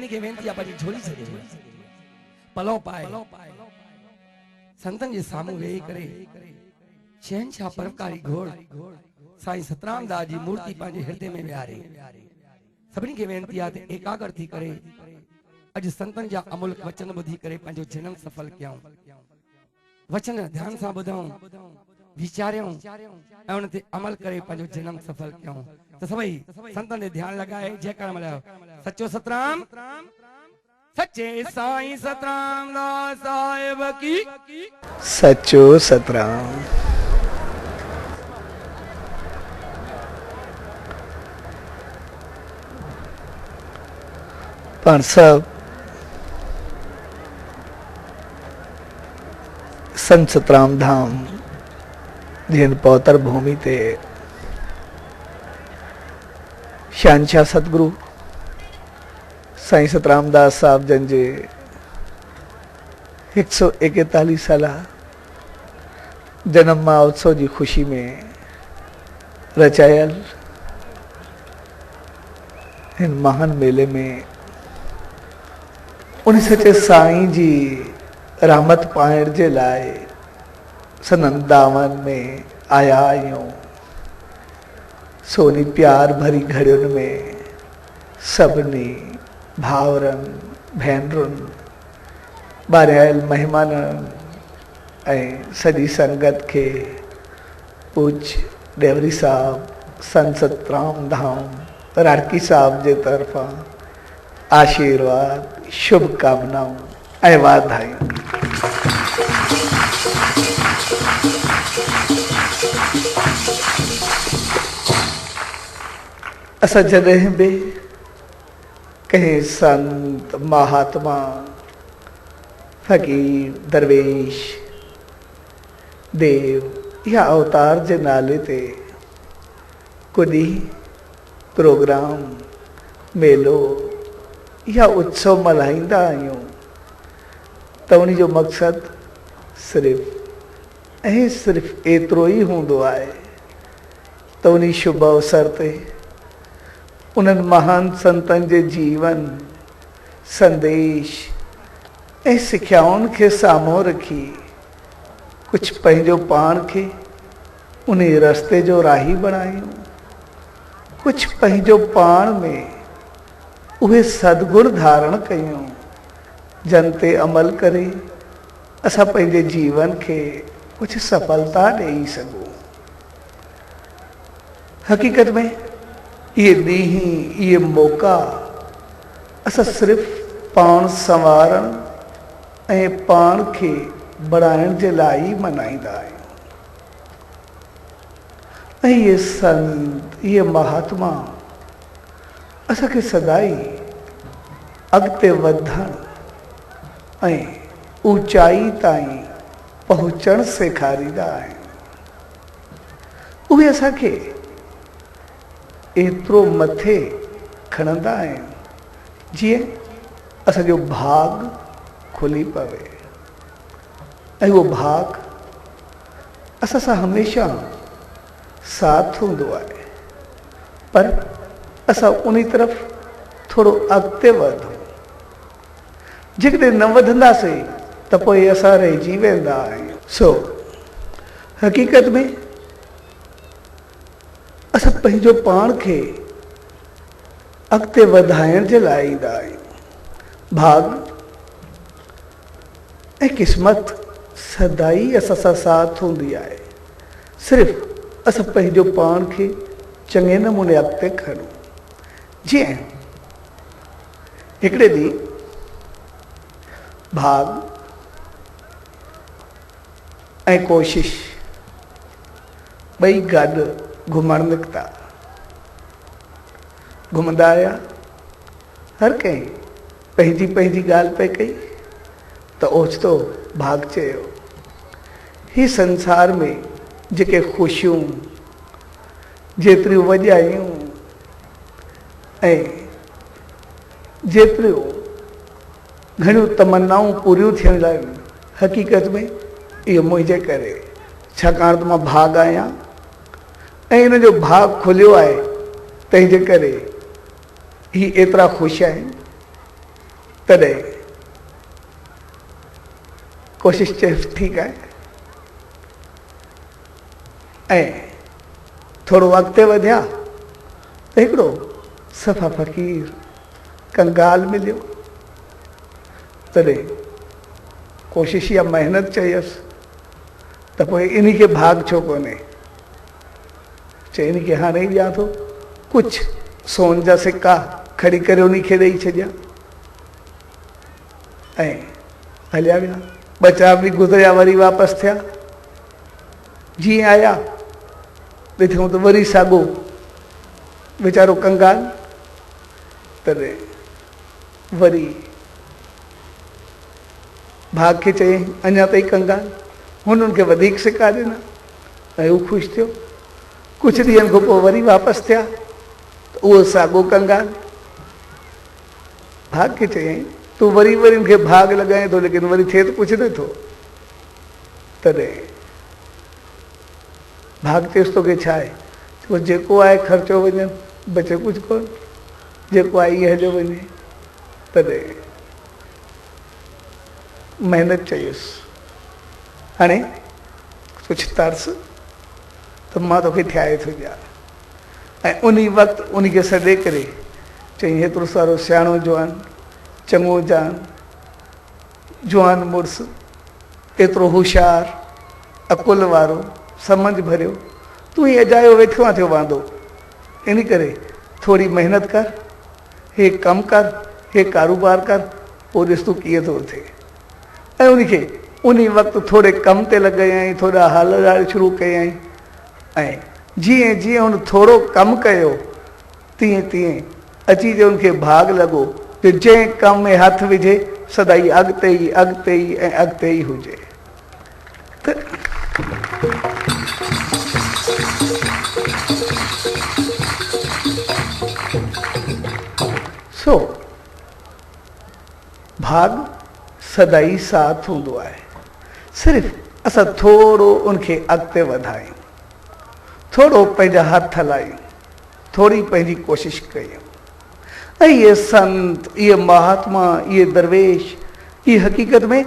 سڀني کي وينتي آ پنهنجي جهولي ڇڏي پلئه پائي سنتن جي سامهون ويهي ڪري شهنشاهه پرپڪاري گهوڙ سائين سترام داس جي مورتي پنهنجي هردي ۾ ويهاري. سڀني کي وينتي آ ته ايڪاگر ٿي ڪري اڄ سنتن جا املڪ وچن ٻڌي ڪري پنهنجو جنم سڦل ڪيائون. وچن ڌيان سان ٻڌون، ويچاريون ۽ ان تي عمل ڪري پنهنجو جنم سڦل ڪيون ته سڀئي سنتن تي ڌيان لڳائي جئڪار ملهايو. سچو سترام سچي سائين سترام داس صاحب ڪي. سچو سترام. پاڻ سڀ سنت سترام ڌام جي هن پوتر ڀومي تي شهنشاهه ستگرو سائين سترام داس صاحب جن جي هڪ سو ايڪيتاليهه سالا جنم مهوتسو جي خوشي ۾ رچايل هن مهان ميلي ۾ ان سچي سائين جي رحمت پائڻ جي لاء سندن دامن ۾ آيا آهيون. سو انهي پيار ڀري گهڙين ۾ سڀني ڀائرن، ڀينرن، ٻاريايل مهمانن ۽ سڄي سنگت کي پوڄ ڏيوري صاحب، سنت سترام ڌام، راڙڪي صاحب جي طرفان آشيرواد، شڀ ڪامنائون ۽ واڌايون. اسان جڏهن به ڪنهن سنت، مهاتما، فقير، درويش، ديو يا اوتار جي نالي تي ڪو ڏينهن، پروگرام، ميلو يا اتسو ملهائيندا آهيون ته ان جو مقصد صرف ۽ صرف ايترو ئي هوندو آهي ته انهي شڀ اوسر تي انهن مهان سنتن جي جيون، سنديش ۽ سکيائن کي سامهون رکي ڪجهه پنهنجو پاڻ کي انهي رستي جو راهي بڻايون، ڪجهه پنهنجو پاڻ ۾ اهي سدگڻ ڌارڻ ڪيون، جن تي عمل ڪري اسان پنهنجي جيون کي ڪجهه سڦلتا ڏيئي سگهون. حقيقت ۾ اهي ڏينهن، اهي موقعا اسان صرف پاڻ سنوارڻ ۽ پاڻ کي بڻائڻ جي لاء ئي منائيندا آهيون. ۽ اهي سنت، اهي مهاتما اسان کي سدائين اڳتي وڌڻ ۽ اوچائي تائين پهچڻ سيکاريندا آهن. اهي اسان کي ايترو مٿي کڻندا آهن، جيئن اسان جو ڀاڳ کلي پوي ۽ اهو ڀاڳ اسان سان هميشه ساٿ هوندو آهي پر اسان انهي طرف ٿورو اڳتي وڌون. جيڪڏهن نه وڌنداسين ته پوء اسان رهجي ويندا آهيون. سو حقيقت ۾ اسان پنهنجو پاڻ کي اڳتي وڌائڻ جي لاء ايندا آهيون. ڀاڳ ۽ قسمت سدائين اسان سان ساٿ هوندي آهي. صرف اسان پنهنجو پاڻ کي چڱي نموني اڳتي کڻون. جيئن هڪڙي ڏينهن ڀاڳ ۽ ڪوشش ٻئي گڏ گهمڻ نڪتا. گهمندا آيا. هر ڪنهن پنهنجي پنهنجي ڳالهه پئي ڪئي ته اوچتو ڀاڳ چيو، هي سنسار ۾ جيڪي خوشيون جيتريون وڄايون ۽ جيتريون گهڻيون تمنائون پوريون ٿيڻ لاء حقيقت ۾ اهو منهنجي ڪري ڇاڪاڻ ته مان ڀاڳ آهيان ۽ ان جو ڀاڳ کليو آهي تنهن جي ڪري هي ايترا خوش آهن. تڏهن ڪوشش چيس ٺيڪ آهي ۽ ٿورو اڳتي وڌيا ته هڪڙو صفا فقير ڪنگال مليو. تڏهن ڪوشش يا محنت چيس ته پوء انهي کي ڀاڳ ڇو ڪونهي؟ چئي انهي کي هاڻي ئي ڏيان ٿو. ڪجهه سون جا سڪا کڻي ڪري انهي کي ڏيئي ڇڏيا ۽ هليا ويا. ٻه چار ڏينهن گذريا وري واپس ٿيا. جيئن آيا ڏٺائون ته وري ساڳو ويچارو ڪنگال. تڏهن وري ڀاڳ کي چيائين، اڃا تائين ڪنگال؟ هن ان کي وڌيڪ سڪا ڏنا ۽ هو خوش ٿيو. ڪجهه ڏينهن کان پوء وري واپس ٿيا ته اهو ساڳو ڪنگال. ڀاڳ کي چيائين، تون وري وري ان کي ڀاڳ لڳائين ٿو، ليڪن وري ٿئي ته ڪجهه نه ٿو. تڏهن ڀاڳ چيس، توکي ڇا آهي؟ چيس، جيڪو آهي خرچو وڃن، بچي ڪجهه ڪونه. جيڪو آهي ائين هليو وڃي. تڏهن محنت چيس، هاڻي ڪجهه ترس ته مان توکي ٺاهي ٿو ڏيان. ۽ انهي وقت انهي کي سڏي ڪري چيائين، هيترو سارو سياڻو جوان، چڱو جان، جوان مڙس، ايترو هوشيار، عقل وارو، سمجهه ڀريو، تون ائين اجايو ويٺو آن ٿيو واندو. ان ڪري ٿوري محنت ڪر، هي ڪم ڪر، هي ڪاروبار ڪر، پوء ڏس تون ڪيئن ٿو اٿين. ۽ ان کي انهي وقت ٿوري ڪم تي لڳايائين، ٿورا حال احوال شروع ڪيائين ۽ جيئن جيئن هن ٿورو ڪم ڪيو، تيئن تيئن اچي جو ان کي ڀاڳ لڳو جو جنهن ڪم ۾ هٿ وجهي، سدائين اڳتي ئي اڳتي ئي ۽ اڳتي ئي هجي. ته سو ڀاڳ سدائين ساٿ هوندو آهي. صرف اسان ٿورو ان کي اڳتي وڌايون، ٿورو پنهنجا هٿ هلايون، ٿوري پنهنجي ڪوشش ڪيون ۽ اهي سنت، اهي مهاتما، اهي درويش، اهي حقيقت ۾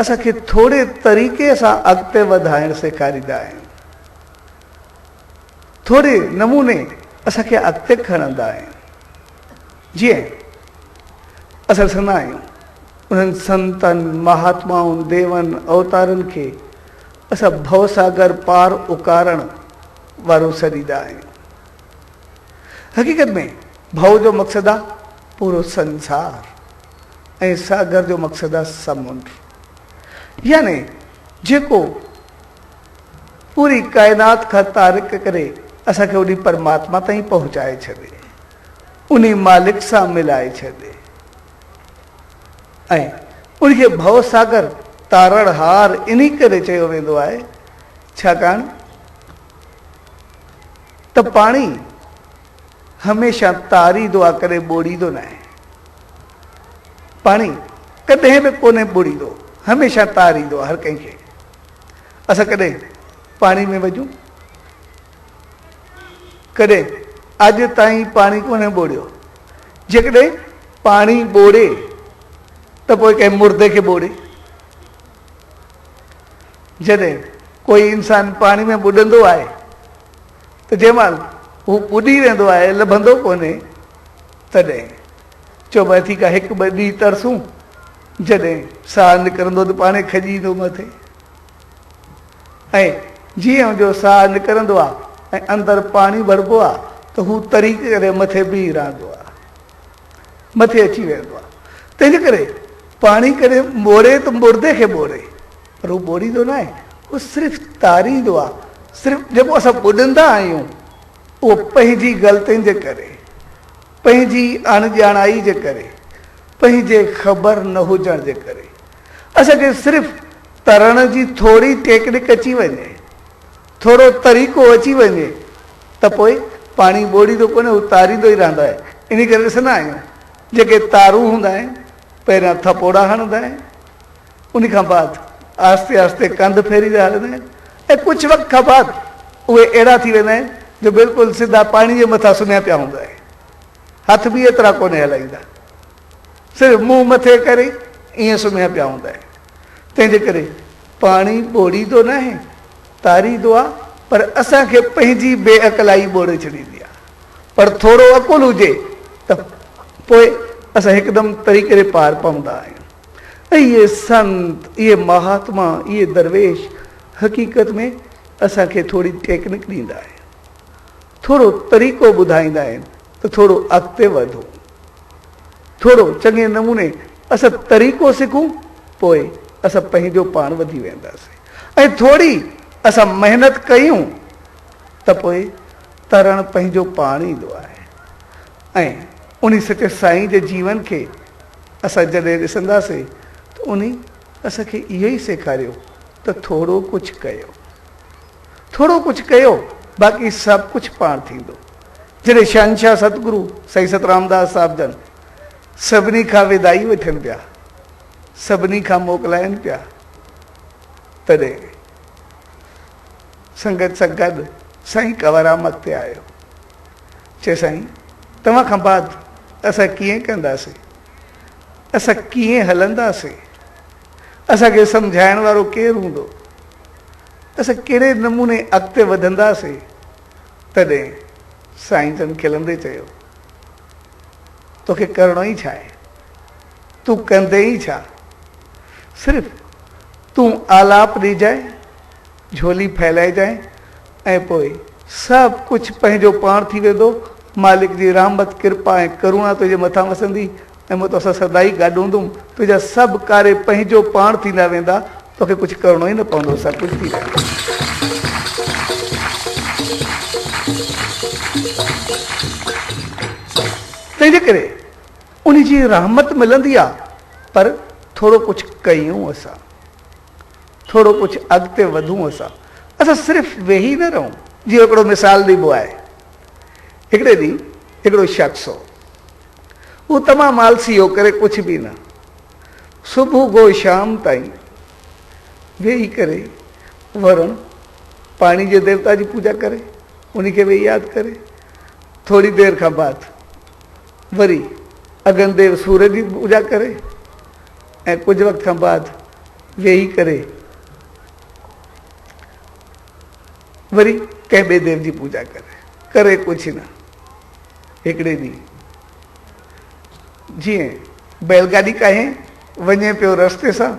اسان کي ٿوري طريقي سان اڳتي وڌائڻ سيکاريندا آهن. ٿوري نموني اسان کي اڳتي کڻندا آهن. جيئن اسان ڏسندا آهيون انهن سنتن، مهاتمائن، ديون، اوتارن کي اسان ڀوساگر پار اڪارڻ وارو سڏيندا آهيون. حقيقت ۾ ڀؤ جو مقصد آهي پورو سنسار. ۽ ساگر جو مقصد آهي سمنڊ يعني جيڪو پوري ڪائنات کان تارڪ ڪري اسان کي انهي پرماتما تائين پهچائي ڇڏي، انهي مالڪ سان ملائي ڇڏي ۽ ان کي ڀؤ ساگر تارڻ هار انهي ڪري چيو ويندو آهي ڇاڪاڻ ته پاڻي هميشه تاريندو آهي ڪڏهن ٻوڙيندو ناهي. پاڻي ڪڏهن به ڪونهي ٻوڙيندو، هميشه تاريندو آهي هر ڪنهن کي. اسان ڪڏهن پاڻي ۾ وڃون، ڪڏهن اڄ تائين پاڻي ڪونهي ٻوڙيو. جيڪڏهن پاڻي ٻوڙي ته پوء ڪنهن مردي کي ٻوڙي. جڏهن ڪوئي انسان پاڻي ۾ ٻڏندو آهي ته جنهن مهل هو ٻڏي ويندو آهي، لڀندو ڪونهي، تڏهن چئبو آهي ٺيڪ آهي هڪ ٻه ڏينهن ترسون، جڏهن ساهه نڪرندو ته پاڻهي کڄي ايندو مٿي. ۽ جيئن هن جو ساهه نڪرندو آهي ۽ اندر پاڻي ڀربو آهي ته هو تري ڪري مٿي بيهي رهندو آهي، مٿي اچي ويندو آهي. تنهنجي ڪري پاڻي ڪڏهن ٻوڙي ته مردي کي ٻوڙي، پر هو ٻوڙيندو ناهي، هو صرف تاريندو آهي. صرف جيڪو اسان ٻڏندا آهيون اهو پنهنجي غلطين جي ڪري، پنهنجي اڻڄاڻائي جي ڪري، پنهنجي خبر نه هجڻ جي ڪري. اسان کي صرف ترڻ جي ٿوري ٽيڪنڪ اچي وڃي، ٿورو طريقو اچي وڃي ته پوء پاڻي ٻوڙيندو ڪونهي، هو تاريندو ئي رهندو آهي. انهي ڪري ڏسندا آهيون جيڪي تارون هوندا آهن، پهريان ٿپوڙا هڻندا آهن، ان کان بعد آهستي آهستي ڪنڌ ڦيريندا هلندا آهن ۽ ڪجهه وقت کان بعد اهي اهڙا ٿي ويندا آهن جو بلڪل سڌا پاڻي جي مٿان سمهيا پيا هوندا آهن، هٿ به ايترا ڪونهي هلائيندا. صرف منهن مٿي ڪري ائين سمهيا پيا هوندا آهن. تنهنجي ڪري پاڻي ٻوڙيندو ناهي، تاريندو آ، پر اسان کي پنهنجي بي عقلائي ٻوڙي ڇڏيندي آ. پر ٿورو عقل هجي ته پوء اسان هڪدم تري ڪري پار پوندا آهيون. ۽ اهي سنت، اهي مهاتما، اهي درويش حقيقت ۾ اسان کي ٿوري ٽيڪنڪ ڏيندا آهن. ٿورو طريقو ٻڌائيندا آهن ته ٿورو اڳتي وڌو. ٿورو چڱي نموني اسان طريقو سکون پوء اسان پنهنجو پاڻ وڌي وينداسين ۽ ٿوري اسان محنت ڪيون ته پوء ترڻ پنهنجو پاڻ ايندو آهي ۽ انهي سچي سائين جي جيون کي اسان جڏهن ڏسنداسين ته انهي اسان کي اهو ئي سيکاريو ته ٿورو ڪجهه ڪيو ٿورو ڪجهه ڪيو باقي سڀ ڪجهه پاڻ ٿيندو. جڏهن شهنشاهه ستگرو سائين سترامداس صاحب جن سڀني کان وداعي وٺن پيا، سڀني کان موڪلائن پيا، تڏهن سنگت سان گڏ سائين ڪنوررام اڳتي آيو. چي سائين توهان کان بعد اسان ڪيئن ڪنداسين، اسان ڪيئن هلنداسين، اسان کي سمجهائڻ وارو ڪير هوندو، اسان ڪهڙي نموني اڳتي وڌنداسين. تڏهن سائين جن کلندي چيو، توکي ڪرڻو ئي ڇا آهي؟ تون ڪندين ئي ڇا؟ صرف تون آلاپ ڏجانء، جهولي ڦهلائجانء ۽ پوء سڀ ڪجهه پنهنجو پاڻ ٿي ويندو. مالڪ جي رحمت، ڪرپا ۽ ڪروڻا تنهنجي مٿان وسندي ۽ مان توسان سدائين گڏ هوندم. تنهنجا سڀ ڪاري پنهنجو پاڻ ٿيندا ويندا. توکي ڪجهه ڪرڻو ئي نه پوندو، سڀ ڪجهه ٿي ويندو. تنهنجي ڪري ان جي رحمت ملندي آ، پر ٿورو ڪجهه ڪيون اسان، ٿورو ڪجهه اڳتي وڌون اسان، اسان صرف ويهي نه رهون. جيئن هڪڙو مثال ڏبو آهي، هڪڙي ڏينهن هڪڙو شخص هو، هو تمام آلسي هو، ڪري ڪجهه به نه. صبح گو شام تائين ويهي ڪري ورڻ پاڻي جي ديوتا جي پوڄا ڪري ان کي ويهي ياد ڪري ٿوري دير کان بعد وري اگن ديو سورج جي پوڄا ڪري ۽ ڪجهه وقت کان بعد ويهي ڪري وري ڪنهن ٻئي ديو جي پوڄا ڪري ڪري ڪجهه نه هڪڙي ڏينهن جيئن بيل گاڏي ڪاهي وڃي پيو رستي سان،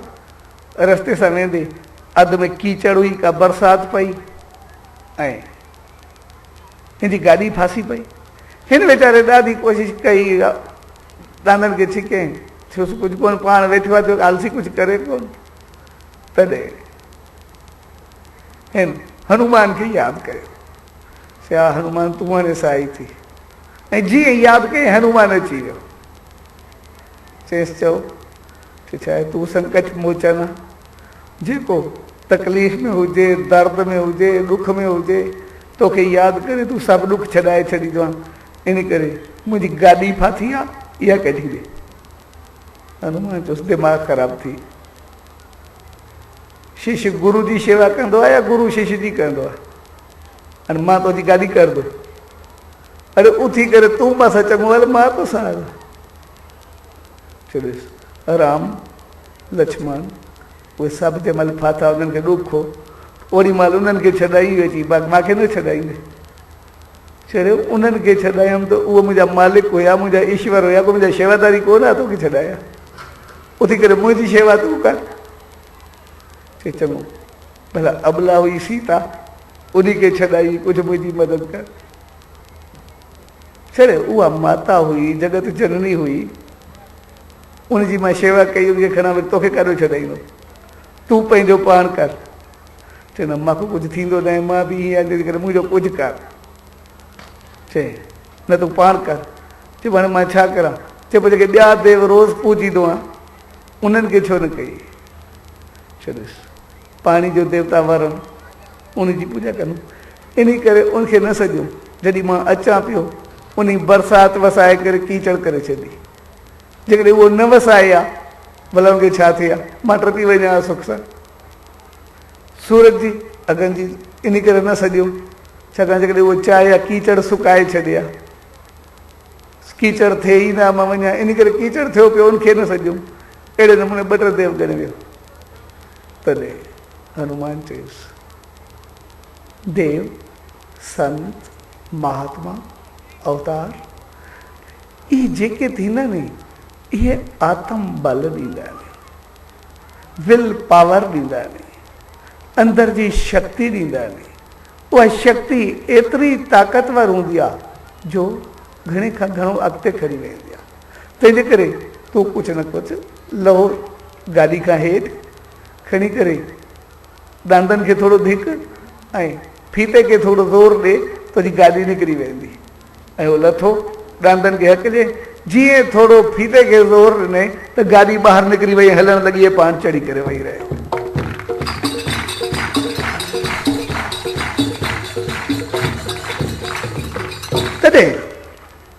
رستي سان ويندي اڌ ۾ ڪيچڙ هئي، ڪا برسات پئي ۽ هن جي گاڏي ڦاسي پئي. هن ويچاري ڏاڍي ڪوشش ڪئي، ڏاندن کي ڇڪيائين، ٿيس ڪجهه ڪونه، پاڻ ويٺو آهي ته آلسي ڪجهه ڪري ڪونه. تڏهن هن هنومان کي ياد ڪيو، چيا هنومان تون هاڻي سهائي ٿي. ۽ جيئن ئي ياد ڪيائين هنومان اچي ويو. چيس چئو ته ڇا آهي تون سنڪٽ موچن آن، جيڪو تڪليف ۾ هجي، درد ۾ هجي، ڏک ۾ هجي، توکي ياد ڪري تون سڀ ڏک ڇڏائي ڇڏيندو آن، ان ڪري منهنجي گاڏي ڦاٿي آ، اها ڪڍي ڏي. هنومان چيس دماغ خراب ٿي، شش گرو جي شيوا ڪندو آ يا گرو شش جي ڪندو آ؟ هاڻي مان تنهنجي گاڏي ڪڍندو. اڙي اٿي ڪري تون مان سان چڱو هل، مان تو سان هلان. چيو ڏس رام، لڇمڻ اهي سڀ جنهن مهل ڦاٿا انهن کي ڏک هو، اوڏي مهل انهن کي ڇڏائي ويو اچي باقي مان کي نه ڇڏائيندي. چيو انهن کي ڇڏايم ته اهي منهنجا مالڪ هيا، منهنجا ايشور هيا، ڪو منهنجا شيواداري ڪو نه توکي ڇڏايا. اٿي ڪري منهنجي شيوا تون ڪر. چي چڱو ڀلا ابلا هئي سيتا، انهي کي ڇڏائي ڪجهه منهنجي مدد ڪر. ڇڙي اها ماتا هئي، جڳت جنني هئي، ان جي مان شيوا ڪئي، ان کي کڻان وري توکي ڪاڏو ڇڏائيندو، تون پنهنجو پاڻ ڪر. چي نه مان کان ڪجهه ٿيندو ناهي، مان به ائين آهيان تنهنجي ڪري منهنجو ڪجهه ڪر. چي نه تون پاڻ ڪر. چي هاڻي مان ڇا ڪران؟ چي پوء جيڪي ٻيا ديو روز پوڄيندو آهيان، انهن کي ڇو نه ڪئي؟ چي ڏس پاڻي جو ديوتا ورڻ، ان جي پوڄا ڪندم، انهي ڪري ان کي نه سڏيو، جڏهن مان اچان پيو، انهي برسات وسائي ڪري ڪيچڙ ڪري ڇڏي. جيڪڏهن اهو نه وسائي ها، ڀلا ان کي ڇا ٿئي ها؟ مان ٽپي وڃان ها سک سان. سورج جي اگن جي انهي ڪري نه سڏيو، ڇاڪاڻ جيڪڏهن اهو چاهي ها ڪيچڙ سڪائي ڇڏي ها. ڪيچڙ ٿئي ئي نه مان وڃان، ان ڪري ڪيچڙ ٿيو پيو ان کي نه سڏيوم. اهڙي نموني ٻه ٽي ديو ڳڻي ويو. تڏهن هنومان چيس، ديو، سنت، مهاتما، اوتار، اهي جيڪي ٿيندا ني، اهي آتم ٻل ڏيندا ني، will power ڏيندا ني، اندر جي شڪتي ڏيندا ني. اها شڪتي ايتري طاقتور هوندي آ جو گهڻي کان گهڻو اڳتي کڻي ويندي آ. تنهنجي ڪري تون ڪجهه نه ڪجهه لهو گاڏي کان هيٺ کڻي ڪري ڏاندن کي ٿورو ڌڪ ۽ ڦيٿي کي ٿورو زور ڏي تنهنجي گاڏي نڪري ويندي. ۽ هو لٿو، ڏاندن کي هڪلي، جيئن ٿورو ڦيٿي کي زور ڏنائين ته گاڏي ٻاهر نڪري وئي ۽ هلڻ لڳي ۽ پاڻ چڙهي ڪري ويهي رهيو. تڏهن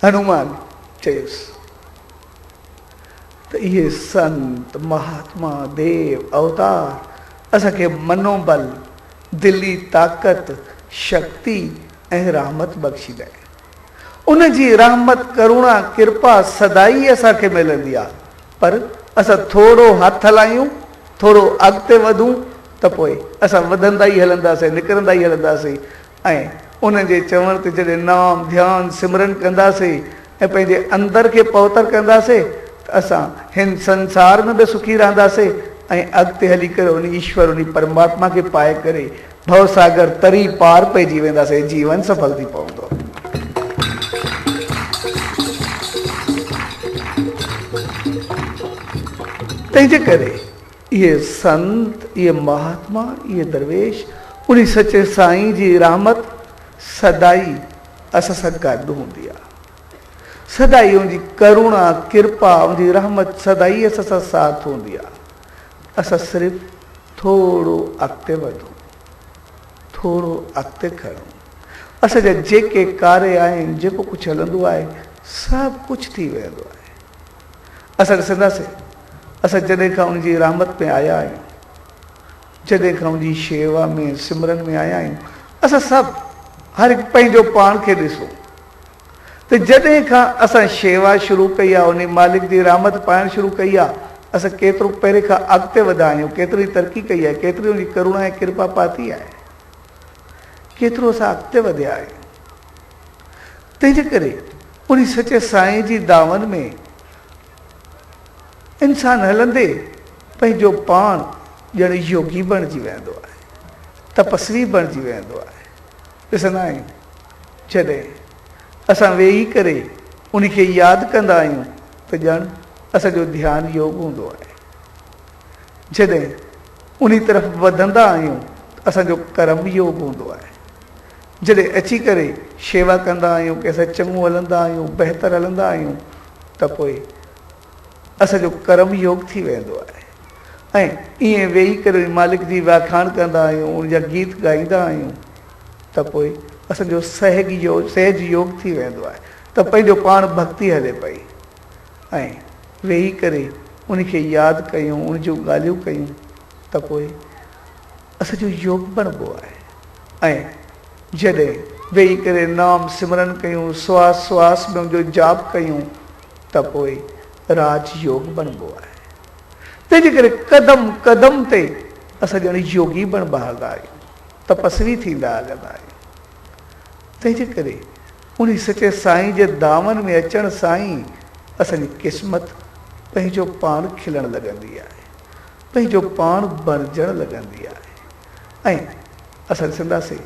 هنومان چيس ته اهي سنت، مهاتما، ديو، اوتار اسان کي منوبل، دلي طاقت، شڪتي ۽ رحمت بخشيندا آهن. ان جي رحمت، ڪروڻا، ڪرپا سدائي اسان کي ملندي آهي، پر اسان ٿورو هٿ هلايون، ٿورو اڳتي وڌون ته پوء اسان وڌندا ئي هلنداسين، نڪرندا ئي هلنداسين ۽ انهن جي چوڻ تي جڏهن نام، ڌيان، سمرن ڪنداسين ۽ پنهنجي اندر کي پوتر ڪنداسين ته اسان هن سنسار ۾ به سکي رهنداسين ۽ اڳتي هلي ڪري ان ايشور، ان پرماتما کي پائي ڪري ڀؤ ساگر تري پار پئجي وينداسين، جيون سڦل ٿي پوندو. تنهنجي ڪري اهي سنت، اهي مهاتما، اهي درويش انهي سچي سائين جي رحمت سدائي اسان سان گڏ هوندي آهي. سدائي ان جي ڪروڻا، ڪرپا، ان جي رحمت سدائي اسان سان ساٿ هوندي آهي. اسان صرف ٿورو اڳتي وڌون، ٿورو اڳتي کڻون. اسان جا جيڪي ڪاري آهن، جيڪو ڪجهه هلندو آهي، سڀ ڪجهه ٿي ويندو آهي. اسان ڏسنداسين، اسان جڏهن کان ان جي رحمت ۾ آيا آهيون، جڏهن کان ان جي شيوا ۾، سمرن ۾ آيا آهيون، اسان سڀ هر هڪ پنهنجو پاڻ کي ڏسون ته جڏهن کان اسان شيوا شروع ڪئي آهي، انهي مالڪ جي رحمت پائڻ شروع ڪئي آهي، اسان ڪيترو پهرين کان اڳتي وڌا آهيون، ڪيتري ترقي ڪئي آهي، ڪيتري ان جي ڪروڻا ۽ ڪرپا پاتي آهي، ڪيترو اسان اڳتي وڌيا آهيون. تنهنجي ڪري انهي سچي سائين جي دعون ۾ انسان هلندي پنهنجو پاڻ ڄڻ يوگي بڻجي ويندو آهي، تپسوي بڻجي ويندو آهي. ڏسندا آهيون جڏهن اسان ويهي ڪري ان کي ياد ڪندا آهيون ته ڄڻ اسان جو ڌيان يوگ هوندو آهي. جڏهن انهي طرف وڌندا آهيون ته اسان جو ڪرم يوگ هوندو آهي. جڏهن اچي ڪري شيوا ڪندا آهيون، ڪنهن سان چڱو هلندا آهيون، بهتر هلندا آهيون ته پوء اسان جو ڪرم يوگ ٿي ويندو آهي ۽ ائين ويهي ڪري مالڪ جي واکاڻ ڪندا آهيون، ان جا گيت ڳائيندا آهيون ته پوء اسان جو سهج يوگ سهج يوگ ٿي ويندو آهي ته پنهنجو پاڻ ڀڳتي هلي پئي ۽ ويهي ڪري ان کي ياد ڪيون، ان جون ڳالهيون ڪيون ته پوء اسان جو يوگ بڻبو آهي ۽ جڏهن ويهي ڪري نام سمرن ڪيون، سواس سواس ۾ ان جو جاپ ڪيون ته پوء راج يوگ بڻبو آهي. تنهنجي ڪري قدم قدم تي اسان ڄڻ يوگي بڻبا هلندا آهيون، تپسوي ٿيندا هلندا آهيون. تنهنجي ڪري انهي سچي سائين جي دامن ۾ اچڻ سان ئي اسان جي قسمت پنهنجو پاڻ کلڻ لڳندي آهي، پنهنجو پاڻ بڻجڻ لڳندي آهي ۽ اسان ڏسنداسين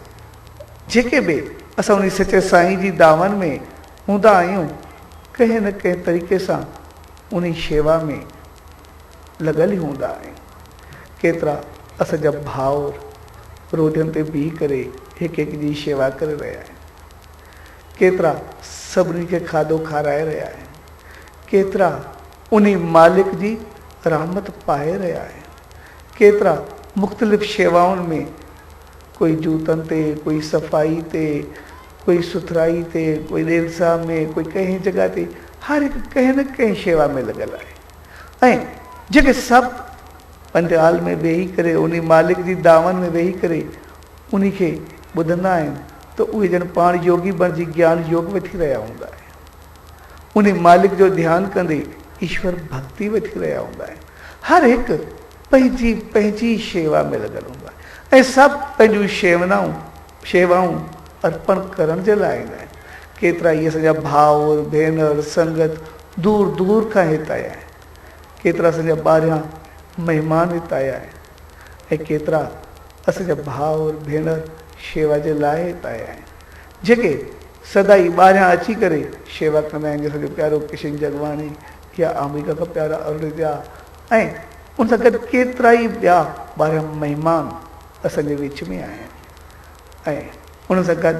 جيڪي به اسان انهي سچي سائين جي دامن ۾ هوندا آهيون، ڪنهن نه ڪنهن طريقي سان انهي شيوا ۾ لڳل ئي هوندا آهيون. ڪيترا اسان جا ڀائر روڊن تي بيهي ڪري هڪ هڪ جي شيوا ڪري رهيا آهن. ڪيترا سڀني کي کاڌو کارائي رهيا آهن. ڪيترا انهي مالڪ جي رحمت پائي رهيا آهن. ڪيترا مختلف شيوائن ۾ ڪوئي جوتن تي، ڪوئي صفائي تي، ڪوئي سٿرائي تي، ڪوئي ڏيلسا ۾، ڪوئي ڪنهن جڳهه تي، هر هڪ ڪنهن نه ڪنهن شيوا ۾ لڳل آهي ۽ جيڪي سڀ پنڊال ۾ ويهي ڪري انهي مالڪ جي دعون ۾ ويهي ڪري انهي کي ٻڌندا آهن ته اهي ڄڻ پاڻ يوگي بڻجي گيان يوگ وٺي رهيا هوندا آهن. انهي مالڪ جو ڌيان ڪندي ايشور ڀڳتي وٺي رهيا هوندا آهن. هر هڪ پنهنجي پنهنجي شيوا ۾ لڳل هوندو آهي ۽ سڀ پنهنجون شيونائون، شيوائون، ارپڻ ڪرڻ جي لاء ايندا آهن. ڪيترا ئي اسان جا ڀائر، ڀينر، سنگت دور دور کان هت آيا آهن. ڪيترا اسان جا ٻاهريان مهمان هت آيا آهن ۽ ڪيترا اسان جا ڀائر، ڀينر شيوا جي لاء هت آيا آهن. جيڪي سدائين ٻاهريان اچي ڪري شيوا ڪندا آهن جيئن اسان جو پيارو ڪشن جڳواڻي يا آمريڪا کان پيارا ارڙيجا ۽ ان سان گڏ ڪيترائي ٻيا ٻاهريان مهمان اسان جي وچ ۾ آهن ۽ ان سان گڏ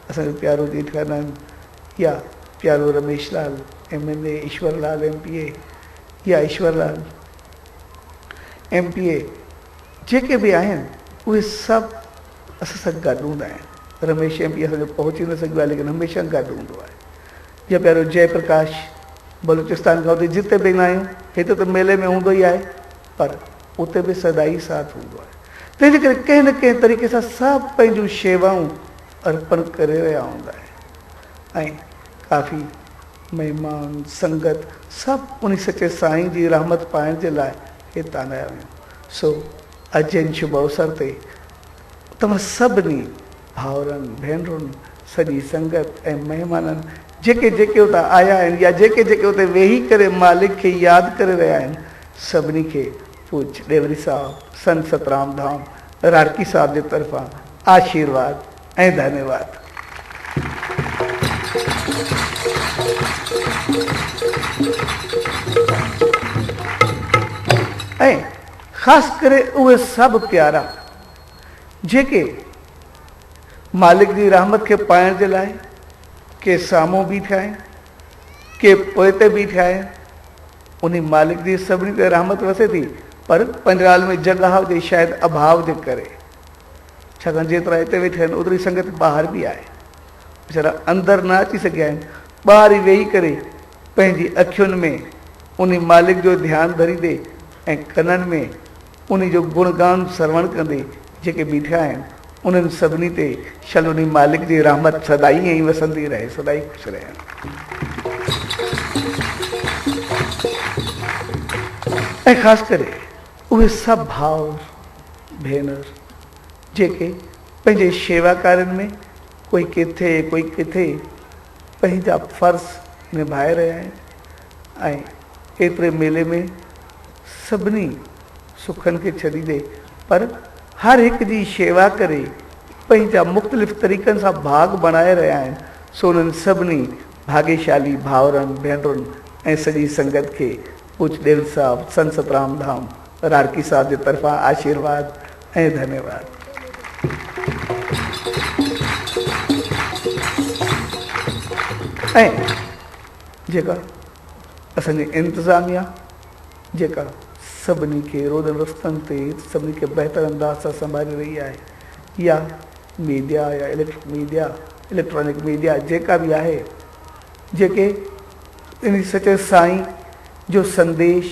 اسان جو پيارو ڄيٺانند يا پيارو Ramesh Lal M N A, Ishwar Lal M P A يا ايشور لال ايم پي اي جيڪي به آهن اهي سڀ اسان سان گڏ هوندا آهن. رميش ايم پي اسان جو پهچي نه سگهيو آهي ليڪن هميشه گڏ هوندو آهي. يا پيارو جئه پرڪاش بلوچستان کان اتي جتي به ايندا آهيون هتي ته ميلي ۾ هوندو ئي آهي پر اتي به سدائين ساٿ هوندو آهي. تنهن جي ڪري ڪنهن نه ڪنهن طريقي سان سڀ پنهنجون شيوائون ارپڻ ڪري رهيا هوندا آهن ۽ ڪافي مهمان سنگت سڀ انهي سچي سائين جي رحمت پائڻ جي لاء هتان آيا آهيون. سو اڄ ان شڀ اوسر تي توهان سڀني ڀائرن، ڀينرن، سڄي سنگت ۽ مهمانن جيڪي جيڪي اتان آيا آهن يا جيڪي جيڪي اتي ويهي ڪري مالڪ کي ياد ڪري رهيا آهن سڀني کي پوڄ ڏيوري صاحب، سنت سترام ڌام، راڙڪي صاحب جي طرفان آشيرواد ۽ ڌنيواد. ۽ خاص ڪري اهي سڀ پيارا جيڪي مالڪ جي رحمت کي پائڻ جي لاء ڪي سامهون بيٺا آهن ڪي پوئتي بيٺا آهن انهي مالڪ جي سڀني تي رحمت وسي ٿي پر پنڊال ۾ جڳهه جي شايد اڀاء جي ڪري ڇاڪاڻ جيترا هتي ويٺا آهن اوتري سنگت ٻاهر به آهي ويچارا اندر نه اچي سگهيا آهن ٻاهر ئي ويهي ڪري پنهنجي اکين ۾ انهي مالڪ جو ڌيان ڌريندي ۽ ڪنن ۾ انهي جو گڻگان سروڻ ڪندي جيڪي بيٺا آهن انهن سڀني تي شل انهي مالڪ جي رحمت سدائين ائين وسندي رهي سدائين خوش رهن. ۽ خاص ڪري اهي سڀ ڀائر ڀينر جيڪي پنهنجي شيوا ڪارين ۾ ڪوئي ڪٿي ڪوئي ڪٿي پنهنجا فرض نڀائي رهيا آهن ۽ ايتري ميلي ۾ سڀني سکن کي ڇڏيندي پر هر هڪ جي شيوا ڪري پنهنجا مختلف طريقن سان ڀاڳ بڻائي رهيا آهن سو انهن سڀني ڀاڳيشالي ڀائرن ڀينرن ۽ سڄي سنگت کي پوڄ ڏيل صاحب سنت سترام ڌام راڙڪي صاحب جي طرفان آشيرواد ۽ ڌنيواد. ۽ جيڪا اسان جي انتظاميا جيڪا سڀني کي روڊن رستن تي سڀني کي بهتر انداز سان سنڀالي رهي آهي يا ميڊيا يا اليڪٽرڪ ميڊيا اليڪٽرانڪ ميڊيا جيڪا به آهي جيڪي ان سچي سائين جو سنديش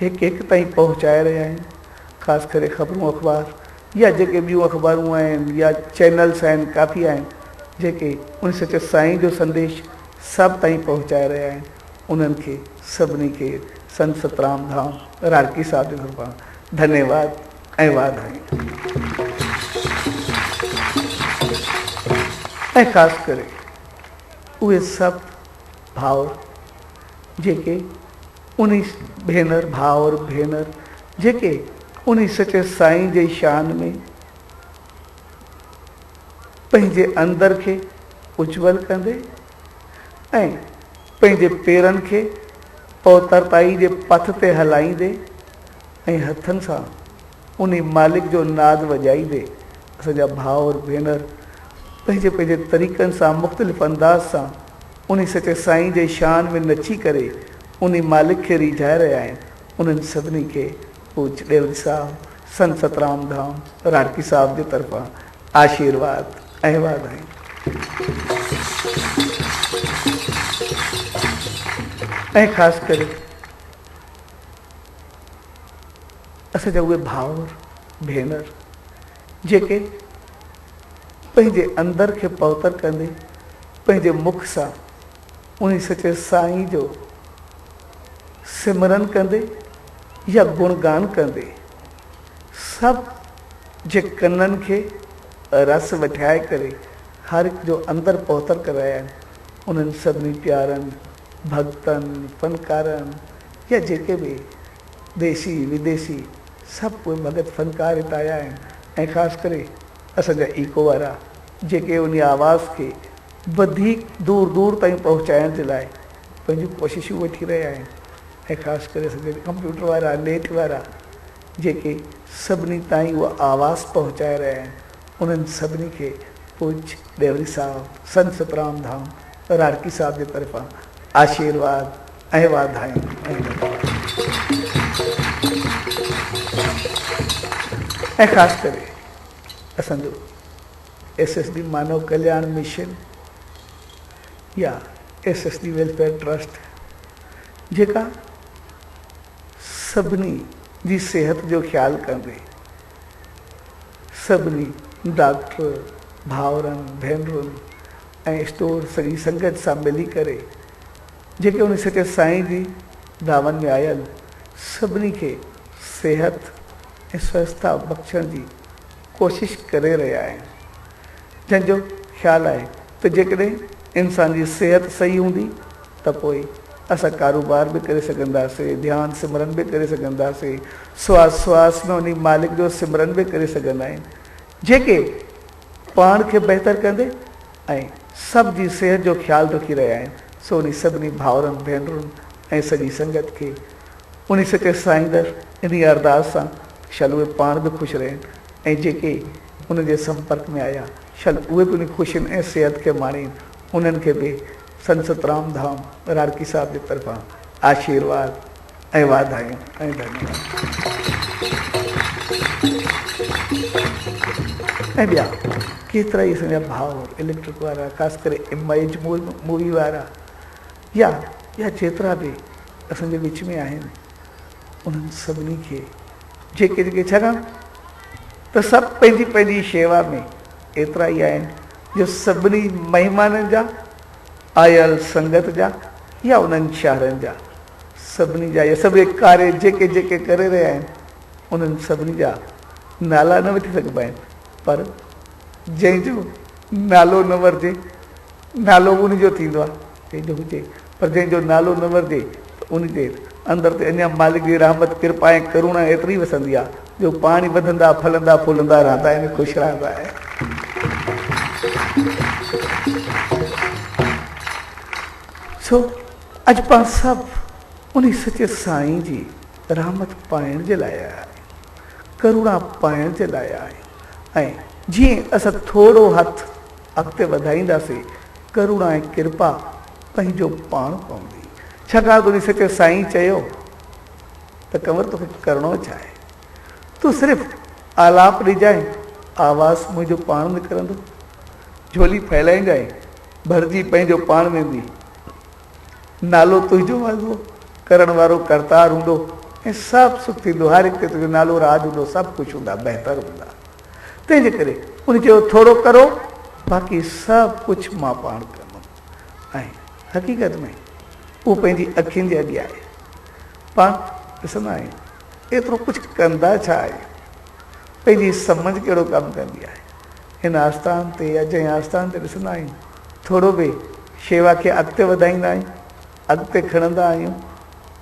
هڪ هڪ تائين پهچائي رهيا آهن خاص ڪري خبرون اخبار يا جيڪي ٻيون اخبارون آهن يا چينلس آهن ڪافي آهن جيڪي ان سچي سائين جو سنديش سڀ تائين پهچائي رهيا آهن انهن کي سڀني کي سنت سترام ڌام راڙڪي صاحب جي طرفان ڌنيواد ۽ واڌايون ۽ خاص ڪري اهي سڀ ڀائر جيڪي انهي ڀينر ڀائر ڀينر جيڪي انهي سچي سائين جي شان ۾ پنهنجي اندر کي اجول ڪندي ۽ پنهنجي پيرن کي پوترتائي جي پٿ تي هلائيندي ۽ هٿن سان انهي مالڪ جو ناد وڄائيندي اسان جا ڀائر ڀينر پنهنجي پنهنجي طريقن سان مختلف انداز سان انهي سچي سائين جي شان ۾ نچي ڪري انهي مالڪ کي ريجهائي رهيا آهن انهن سڀني کي پوڄ ڏيوري صاحب سنت سترام ڌام راڙڪي صاحب جي طرفان آشيرواد ۽ واڌايون. ۽ خاص ڪري اسان جا اهي ڀائر ڀينر جيڪي پنهنجي اندر کي پوتر ڪندي پنهنجي مک سان انهي سچي سائين جو سمرن ڪندي يا گڻگان ڪندي سڀ جي ڪنن کي رس وٺائي ڪري هر هڪ جو اندر پهتل ڪرايا آهن انهن سڀني پيارن ڀڳتن، فنڪارن يا جيڪي به ديسي وديسي سڀ اهي ڀڳت فنڪار هت آيا آهن ۽ خاص ڪري اسان جا ايڪو وارا جيڪي انهي آواز کي وڌيڪ دور دور تائين پهچائڻ جي لاء پنهنجون ڪوششون وٺي رهيا آهن ۽ خاص ڪري اسان جا ڪمپيوٽر وارا نيٽ وارا جيڪي سڀني تائين اهو آواز پهچائي رهيا آهن انهن سڀني کي پوڄ ڏيوري صاحب سنت سترام ڌام راڙڪي صاحب جي طرفان آشيرواد ۽ واڌايون ۽ ڌنيواد ۽ خاص ڪري اسان جو S S D Manav Kalyan mission يا S S D welfare trust جيڪا سڀني جي صحت جو خيال ڪندي سڀني ڊاڪٽر ڀائرن ڀينرن ۽ اسٽور سڄي سنگت سان ملي ڪري جيڪي ان سچي سائين جي دعون ۾ آيل سڀني کي صحت ۽ سوسٿا بخشڻ جي ڪوشش ڪري رهيا آهن جنهن جو خيال آهي ته جيڪڏهن انسان جي صحت صحيح هوندي ته پوء اسان ڪاروبار به ڪري سگهنداسين، ڌيان سمرن به ڪري سگهنداسين، سواس سواس ۾ انهي مالڪ جو سمرن به ڪري سگهندا آهن جيڪي پاڻ کي بهتر ڪندي ۽ سڀ جي صحت جو خيال رکي رهيا آهن سو انهي سڀني ڀائرن ڀينرن ۽ سڄي سنگت کي انهي سچي سائين در انهي ارداس سان شل اهي پاڻ به خوش رهن ۽ جيڪي انهن جي سمپرڪ ۾ آيا شل اهي به انهي خوشين ۽ صحت کي ماڻين انهن کي به سنت سترام ڌام راڙڪي صاحب جي طرفان آشيرواد ۽ واڌايون ۽ ڌنيواد. ۽ ٻيا ڪيترائي اسان جا ڀائر اليڪٽرڪ وارا خاص ڪري اميج مووي وارا يا ٻيا جيترا به اسان جي وچ ۾ آهن انهن سڀني کي جيڪي جيڪي ڇاڪاڻ ته سڀ پنهنجي پنهنجي شيوا ۾ ايترا ئي آهن جو سڀني مهمانن جا آيل سنگت جا يا انهن شهرن جا سڀني جا يا سڀ ڪاري جيڪي جيڪي ڪري رهيا آهن انهن سڀني جا نالا نه وٺي سگهبا آهن پر جنهن جو نالو نه ورجي نالو به ان جو ٿيندو آهي جنهن جو هجي پر جنهن جو نالو نه ورجي ته ان جي اندر تي اڃا مالڪ جي رحمت ڪرپا ۽ ڪروڻا ايتري وسندي آهي جو پاڻ ئي وڌندا ڦلندا ڦولندا رهندا آهن خوش رهندا آهن. سو اڄ پاڻ سڀ انهي سچي سائين جي رحمت پائڻ جي لاء آيا آهيون، ڪروڻا پائڻ جي لاء آيا آهيون ۽ جيئن اسان ٿورو هٿ اڳتي وڌائينداسين ڪروڻا ۽ ڪرپا پنهنجو پاڻ پوندي. ڇاڪاڻ ته انهي سچي سائين چيو ته ڪنور توکي ڪرڻو ڇا آهي؟ تون صرف آلاپ ڏجانء، آواز منهنجو پاڻ نڪرندو. جهولي ڦهلائينجانء، ڀرجي پنهنجو پاڻ ويندي. نالو تنهنجو هوندو، ڪرڻ وارو ڪرتار هوندو ۽ سڀ سک ٿيندو، هر هڪ تي تنهنجو نالو راڄ هوندو، سڀ خوش هوندا، بهتر هوندا. تنهن جي ڪري ان چيو ٿورو ڪرو، باقي سڀ ڪجهه مان پاڻ ڪندم. ۽ حقيقت ۾ اهو پنهنجي اکين جي اڳيان آهي. پاڻ ڏسندا آهيون ايترو ڪجهه ڪندا ڇا آهيون؟ پنهنجي سمجهه ڪهڙو ڪم ڪندي آهي؟ هن آستان تي يا جنهن آستان تي ڏسندا آهيون ٿورو به شيوا کي اڳتي وڌائيندا آهيون، اڳتي کڻندا آهيون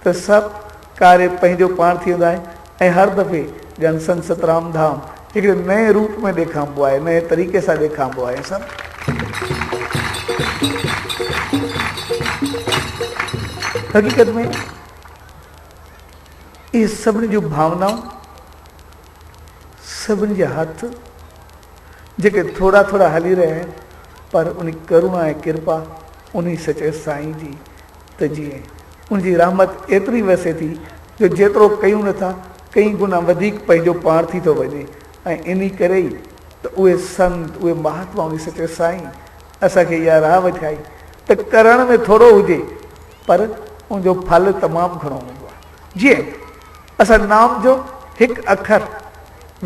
ته سڀ ڪاري پنهنجو پاڻ ٿي ويندو آهي ۽ هر دفعي ڄڻ سنت سترام ڌام هڪڙي نئين روپ ۾ ڏيکامبو آهي، نئين طريقي سان ڏيکامبو آهي سڀ. حقيقت ۾ اهي سڀني جون ڀاونائون، سڀني جا هٿ جيڪي ٿورا ٿورا هلي رهيا آهن پر انهي ڪروڻا ۽ ڪرپا انهي سچي سائين جي ته جيئن ان جي رحمت ايتري وسي ٿي جو جيترو ڪيون نٿا ڪئين گنا وڌيڪ پنهنجو پاڻ ٿي ٿو وڃي ۽ انهي ڪري ئي ته اهي سنت اهي مهاتما انهي سچي سائين اسان کي اها راهه وٺائي ته ڪرڻ ۾ ٿورو هجي پر ان جو ڦل تمام گهڻو هوندو آهي جيئن اسان نام جو هڪ اکر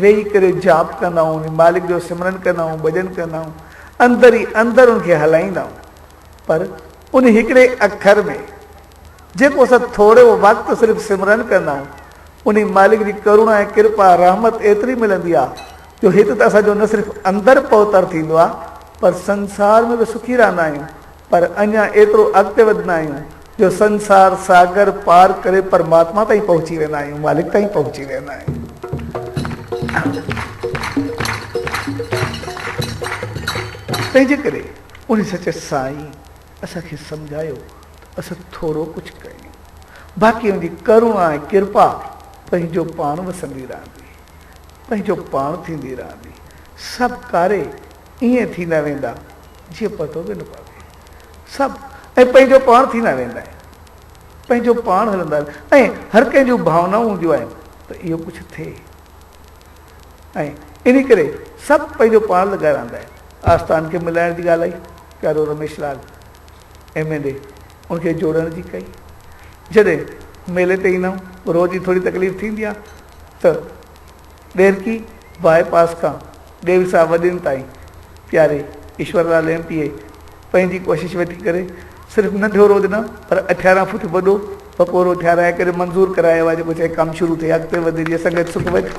ويهي ڪري جاپ ڪندا آهيون انهي مالڪ جو سمرن ڪندا آهيون ڀڄن ڪندا آهيون اندر ئي اندر ان کي هلائيندا آهيون پر ان هڪڙي اکر ۾ جيڪو اسان ٿورو وقت صرف سمرن ڪندا آهيون، انهي مالڪ جي ڪروڻا ۽ ڪرپا، رحمت ايتري ملندي آهي جو هت ته اسان جو نه صرف اندر پوتر ٿيندو آهي پر سنسار ۾ به سکي رهندا آهيون پر اڃا ايترو اڳتي وڌندا آهيون جو سنسار ساگر پار ڪري پرماتما تائين پهچي ويندا آهيون، مالڪ تائين پهچي ويندا آهيون. تنهنجي ڪري انهي سچي سائين اسان کي سمجهايو ته اسان ٿورو ڪجهه ڪيون، باقي ان جي ڪروڻا ۽ ڪرپا پنهنجو پاڻ وسندي رهندي، پنهنجو پاڻ ٿيندي رهندي. سڀ ڪاري ائين ٿيندا ويندا جيئن پتو به نه پوي. سڀ ۽ پنهنجو پاڻ ٿيندا ويندا آهن، پنهنجو پاڻ هلندا ويندا ۽ هر ڪنهن جون ڀاونائون هونديون آهن ته اهو ڪجهه ٿئي ۽ انهي ڪري سڀ پنهنجو پاڻ لڳا رهندا آهن. آستان کي ملائڻ جي ڳالهه آئي، پيارو رميش لال ايم اين اي ان کي جوڙڻ جي ڪئي. جڏهن ميلي تي ايندا آهيون، روز جي ٿوري تڪليف ٿيندي آهي ته ڏهرڪي باء پاس کان ڏيوسا وڏين تائين پياري ايشور لال ايم پي اي پنهنجي ڪوشش وٺي ڪري صرف ننڍو روڊ نه پر اٺيارهن فوٽ وڏو پڪو روڊ ٺهرائي ڪري منظور ڪرايو آهي جيڪو چاهي ڪم شروع ٿئي اڳتي وڌي جيئن سنگت سک وٺي.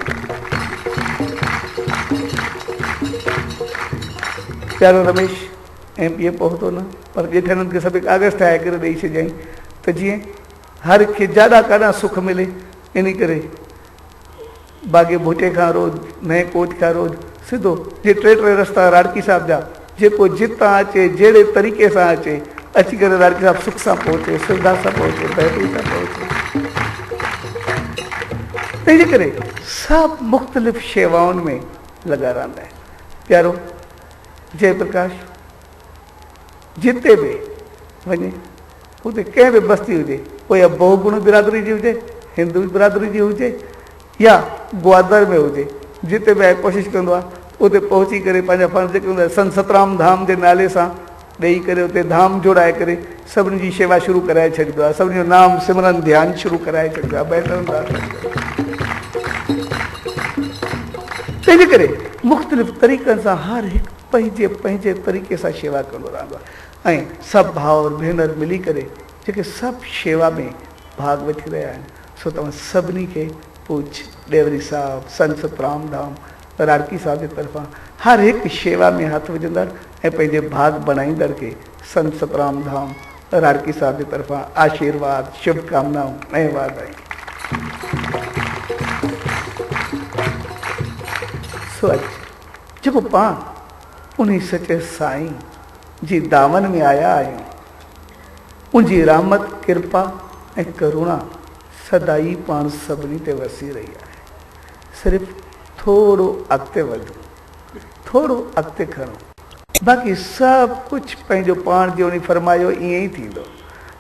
پيارو رميش ايم پي اي پهتو نه پر ڄيٺانند کي سڀ ڪاغذ ٺاهي ڪري ڏئي ڇڏيائين ته جيئن هر کي جاڏا ڪاڏا سک ملي انهي ڪري باغي ڀٽي کان روڊ، نئين ڪوٽ کان روڊ، سڌو جي ٽي ٽي رستا راڙڪي صاحب جا، جيڪو جتان اچي، جهڙي طريقي سان اچي، اچي ڪري راڙڪي صاحب سک سان پهچي، سوڌا سان پهچي، بهتري سان پهچي. تنهن جي ڪري سڀ مختلف شيوائن ۾ لڳا رهندا آهن. پيارو جئه پرڪاش جتي به وڃي اتي ڪنهن به بستي هجي، پوء اها بهوگڻ برادري جي هجي، هندو برادري جي هجي يا گوادر ۾ هجي، جتي به آهي ڪوشش ڪندو آهي اتي پهچي ڪري پنهنجا فنڊ جيڪي هوندا آهن سنت سترام ڌام جي نالي سان ڏيئي ڪري اتي ڌام جوڙائي ڪري سڀني جي شيوا شروع ڪرائي ڇڏيندو آهي، سڀني جو نام سمرن ڌيان شروع ڪرائي ڇڏيندو آهي، بهتر انداز سان. تنهنجي ڪري مختلف طريقن سان هر هڪ پنهنجي پنهنجي طريقي سان شيوا ڪندو رهندو آهي. ۽ سڀ ڀائر ڀينر ملي ڪري جيڪي سڀ شيوا ۾ ڀاڳ وٺي رهيا آهن سو توهان سڀني کي پوڄ ڏيوري صاحب سنت سترام ڌام راڙڪي صاحب جي طرفان هر هڪ شيوا ۾ هٿ وجهندڙ ۽ پنهنجي ڀاڳ بڻائيندڙ کي سنت سترام ڌام راڙڪي صاحب جي طرفان آشيرواد شڀ ڪامنائون ۽ واڌايون. سو اڄ جيڪو پاڻ انهي سچي سائين جي دامن ۾ آيا آهيون، ان جي رحمت، ڪرپا ۽ ڪروڻا سدائين پاڻ سڀني تي وسي رهي آهي. صرف ٿورو اڳتي وڌون، ٿورو اڳتي کڻون، باقي سڀ ڪجهه پنهنجو پاڻ جيئن انهي فرمايو ائين ئي ٿيندو.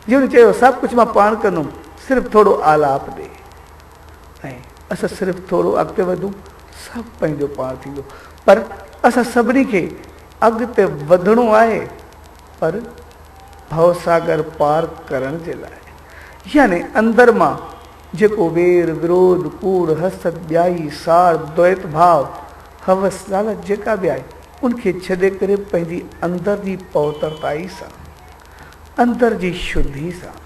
جيئن انهي چيو سڀ ڪجهه مان پاڻ ڪندم، صرف ٿورو آلاپ ڏي ۽ اسان صرف ٿورو اڳتي وڌون، سڀ پنهنجو پاڻ ٿيندو. پر اسان سڀني کي اڳتي وڌڻو آهي پر ڀوساگر پار ڪرڻ جي لاء يعني اندر مان جيڪو وير، وروڌ، ڪوڙ، حسد، ٻيائي، ساڙ، دويت ڀاء، هوس، لالچ جيڪا به آهي ان کي ڇڏي ڪري پنهنجي اندر جي پوترتائي سان، اندر جي شڌي سان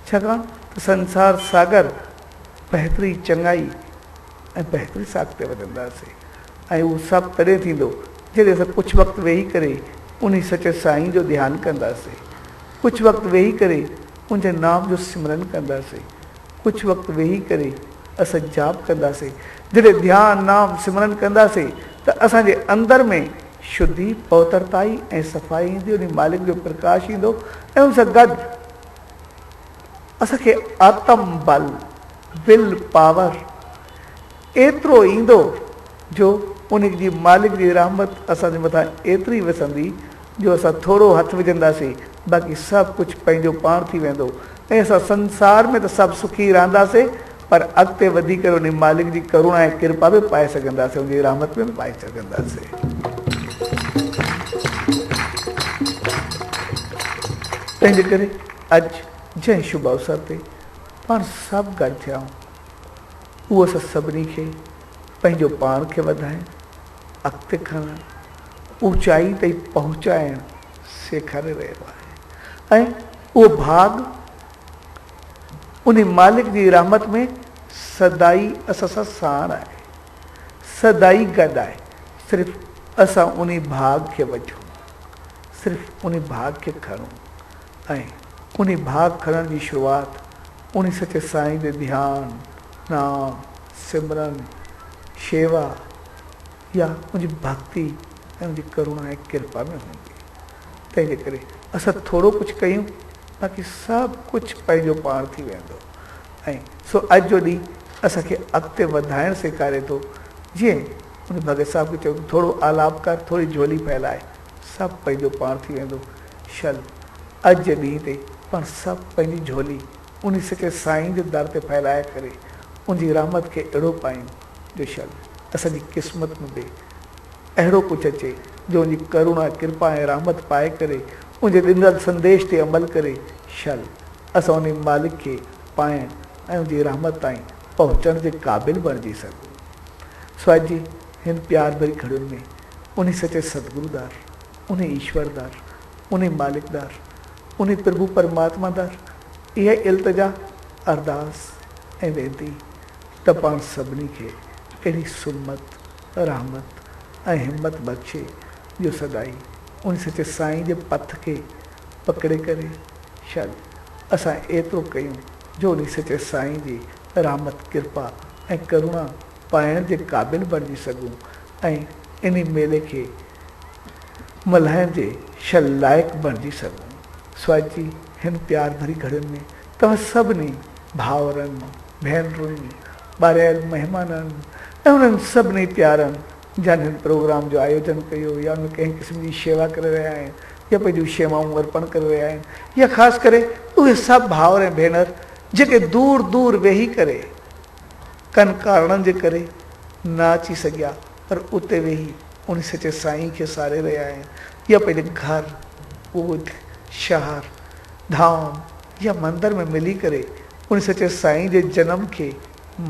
ڇاڪاڻ ته سنسار ساگر بهتري، چڱائي ۽ بهتري سان اڳتي وڌنداسين. ۽ اهو سڀ تڏهن ٿيندو جڏهن اسان ڪجهه وقت ويهي ڪري انهي سچي سائين جو ڌيان ڪنداسين، ڪجهه وقت ويهي ڪري ان جي نام جو سمرن ڪنداسين، ڪجهه وقت ويهي ڪري اسان جاپ ڪنداسين. جڏهن ڌيان، نام، سمرن ڪنداسين ته اسان جي اندر ۾ شڌي، پوترتائي ۽ صفائي ايندي، انهي مالڪ جو پرڪاش ايندو ۽ ان سان گڏ اسان کي آتم بل، Will Power، ايترو ايندو جو ان جي مالڪ جي رحمت اسان جي مٿان ايتري وسندي جو اسان ٿورو هٿ وجهنداسين باقي سڀ ڪجهه پنهنجو پاڻ ٿي ويندو ۽ اسان سنسار ۾ ته سڀ سکي رهنداسين پر اڳتي وڌي ڪري ان مالڪ جي ڪروڻا ۽ ڪرپا به پائي سگهنداسين ان جي رحمت به پائي سگهنداسين. تنهنجي ڪري اڄ جنهن شڀ اوسر تي پاڻ سڀ گڏ ٿيا آهيون اهو اسان سڀني کي پنهنجو پاڻ کي وڌائڻ، اڳتي کڻڻ، اوچائي تائين پهچائڻ سيکاري رهيو آهي. ۽ اهو ڀاڳ انهي مالڪ جي رحمت ۾ سدائي اسان سان ساڻ آهي، سدائي گڏ آهي، صرف اسان انهي ڀاڳ کي وٺون، صرف انهي ڀاڳ کي کڻون ۽ انهي ڀاڳ کڻڻ جي شروعات انهي سچي سائين جي ڌيان، نام، سمرن، شيوا يا ان جي ڀڳتي ۽ ان جي ڪروڻا ۽ ڪرپا ۾ هوندي. تنهن جي ڪري اسان ٿورو ڪجهه ڪيون باقي سڀ ڪجهه پنهنجو پاڻ ٿي ويندو ۽ سو اڄ جو ڏينهن اسان کي اڳتي وڌائڻ سيکاري ٿو جيئن ان ڀڳت صاحب کي چيو ته ٿورو آلاپ ڪر ٿوري جهولي ڦهلاء سڀ پنهنجو پاڻ ٿي ويندو شل اڄ جي ڏينهن تي پاڻ سڀ پنهنجي جهولي انهي سچي سائين جي در تي ڦهلائي ڪري ان جي رحمت کي اهڙو پايون جو شل اسان جي قسمت ۾ به اهڙو ڪجهه اچي جو ان جي ڪروڻا، ڪرپا ۽ رحمت پائي ڪري ان جي ڏنل سنديش تي عمل ڪري شل اسان انهي مالڪ کي پائڻ ۽ ان جي رحمت تائين پهچڻ جي قابل بڻجي سگهون. سو اڄ جي هن پيار ڀري گهڙين ۾ انهي سچي ستگرو در، انهي ايشور در، انهي مالڪ در، انهي پرڀو پرماتما در اها التجا، ارداس ۽ وينتي ته پاڻ سڀني کي اهڙي سمت، رحمت ۽ همت بخشي جو سدائين ان سچي سائين جي پٿ کي پڪڙي ڪري شل اسان ايترو ڪيون جو انهي سچي سائين جي رحمت، ڪرپا ۽ ڪروڻا پائڻ جي قابل بڻجي سگهون ۽ انهي ميلي کي ملهائڻ جي شل لائق بڻجي سگهون. سو اڄ جي هن پيار ڀري گهڙين ۾ توهان سڀني ڀائرن، ڀينرن، ٻاريل مهمانن ۽ انهن سڀني پيارن جن هن پروگرام جو آيوجن ڪيو يا ان ۾ ڪنهن قسم جي شيوا ڪري رهيا آهن يا پنهنجون شيوائون ارپڻ ڪري رهيا آهن يا خاص ڪري اهي سڀ ڀائر ۽ ڀينر جيڪي دور دور ويهي ڪري ڪن ڪارڻن جي ڪري نه اچي سگهيا پر اتي ويهي ان سچي سائين کي ساري رهيا آهن يا پنهنجي گهر، ڳوٺ، شهر، ڌام يا مندر ۾ ملي ڪري ان سچي سائين جي جنم کي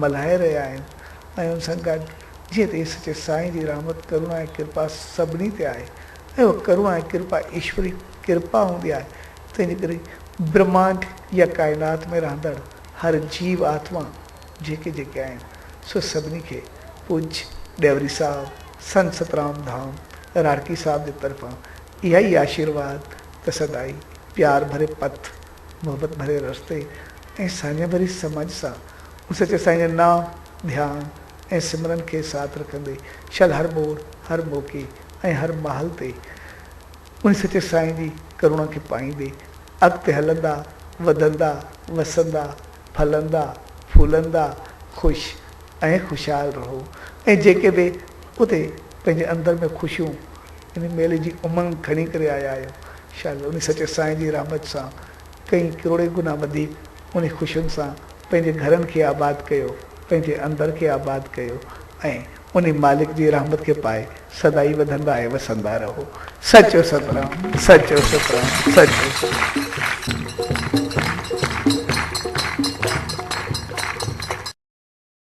ملهائي رهيا آهن ۽ ان سان گڏ جيئن ته سچي سائين جي رحمت، ڪروڻا ۽ ڪرپا سڀني تي آهي ۽ اها ڪروڻا ۽ ڪرپا ايشوري ڪرپا هوندي آهي تنهن جي ڪري برهمانڊ يا ڪائنات ۾ رهندڙ هر جيو آتما جيڪي جيڪي آهن سو سڀني کي پوڄ ڏيوري صاحب سنت سترام ڌام راڙڪي صاحب جي طرفان اها ئي آشيرواد ته سدائين پيار ڀري پٿ، محبت ڀري رستي ۽ ساڃهه ڀري سمجهه سان ان سچي سائين جي نام، ڌيان ۽ سمرن کي ساٿ رکندي شل هر موڙ، هر موقعي ۽ هر مهل تي ان سچي سائين جي ڪروڻا کي پائيندي اڳتي هلندا، وڌندا، وسندا، ڦلندا، ڦولندا، خوش ۽ خوشحال رهو ۽ جيڪي به اتي پنهنجي اندر ۾ خوشيون ان ميلي جي امنگ کڻي ڪري آيا آهيو شل انهي سچي سائين جي رحمت سان ڪئين ڪروڙين گنا وڌيڪ انهي خوشين سان پنهنجي گهرن کي آباد ڪيو پنهنجي اندر کي آباد ڪيو ۽ انهي مالڪ جي رحمت کي پائي سدائين وڌندا ۽ وسندا رهو سچو سترام سچو سترام سچو سترام.